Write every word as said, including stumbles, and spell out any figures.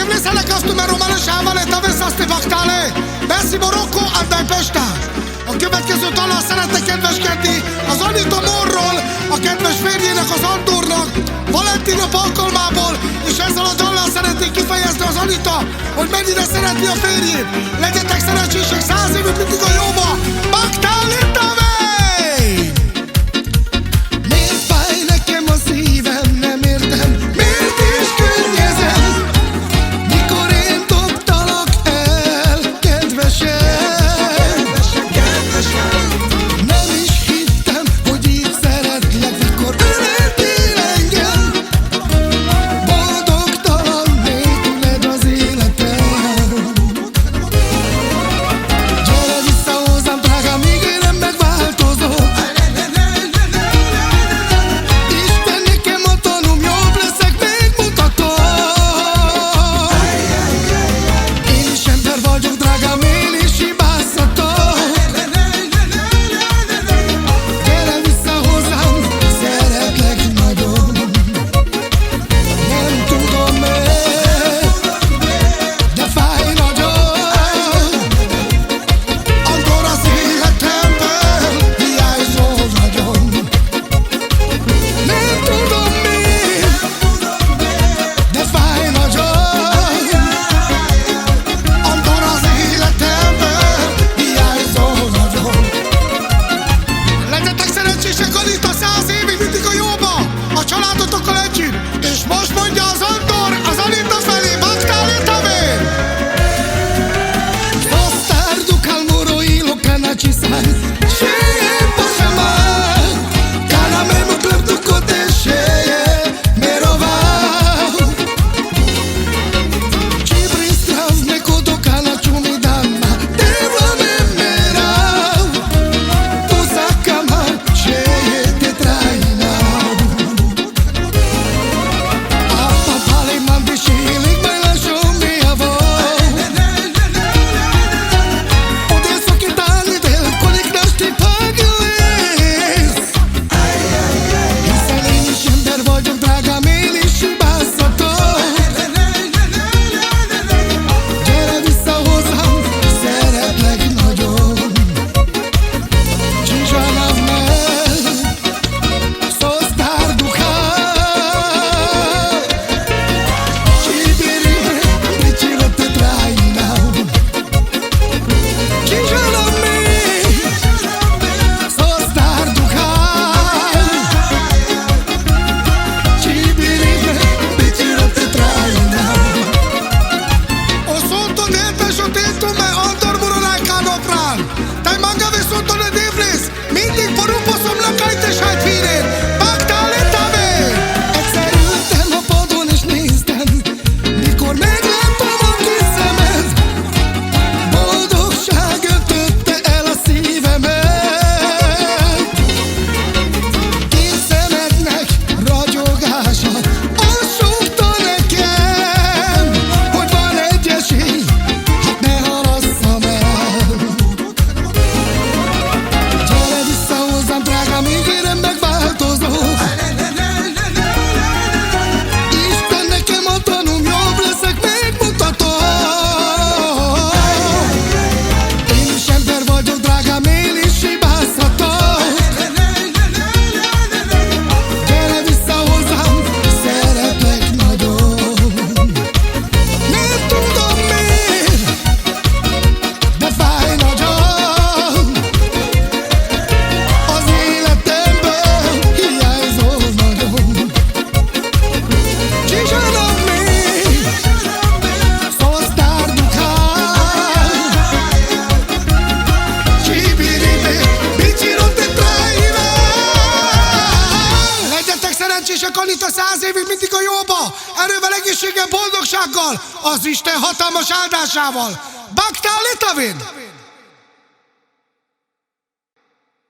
Leszállt a Customer Románosában, itt a Veszaszti Baktáli, Bessi Borokko, Andai Pesta. A következő dallal szeretnék kedveskedni az Anita Morról, a kedves férjének, az Andornak, Valentin nap alkalmából, és ezzel a dallal szeretnék kifejezni az Anita, hogy mennyire szereti a férjét. Legyetek szerencsések, Száz évig mindig a jóba, Baktáli Tavi! Miért fáj nekem a szívem, nem értem, miért is könnyezem, mikor én dobtalak el, kedvesem. Nem is hittem, hogy így szeretlek, mikor öleltél engem. Boldogtalanné tüled az életem. Gyere vissza hozzám, drágám, ígérem, megváltozok. Isten nekem a tanúm, jobb leszek, megmutatom. Én is ember vagyok, drágám, én is hibázhatok. Gyere vissza hozzám, szeretlek nagyon. Nem tudom miért, de fáj nagyon. Andor az életemből hiányzol nagyon. Nem tudom miért, de fáj nagyon. Andor az életemből hiányzol nagyon. Legyetek szerencsések, Anita, Száz évig mindig a jóba, a családotokkal együtt. És most mondja az Andor az Anita felé, Baktáli Tavi! Sos tardukhal muro ilo kana chisan, šeje pašama, kana me muklep dukote šeje merova. Čibri stravne kodo kana čumi dama, devla me merav. Tu sakama šeje te trajna. Mindig por un pozo mleka ite šaj piren. Baktáli Tavi! Egyszer ültem a padon és néztem, mikor meglátom a kis szemed. Boldogság öntötte el a szívemet. Kis szemednek ragyogása azt súgta nekem, hogy van egy esély, hát ne halasszam el. Gyere vissza hozzám, drágám, ígérem, megváltozok. Isten nekem a tanúm, jobb leszek, megmutatom. Én is ember vagyok, drágám, én is hibázhatok. Gyere vissza hozzám, szeretlek nagyon. Nem tudom miért, de fáj nagyon. Az életemből hiányzol nagyon. Ci žalam mi, sos tardukhal. Čibiribe, bičiro te trajna. Legyetek szerencsések, Anita, Száz évig mindig a jóba. Erővel, egészséggel, boldogsággal, az Isten hatalmas áldásával. Baktáli Tavin!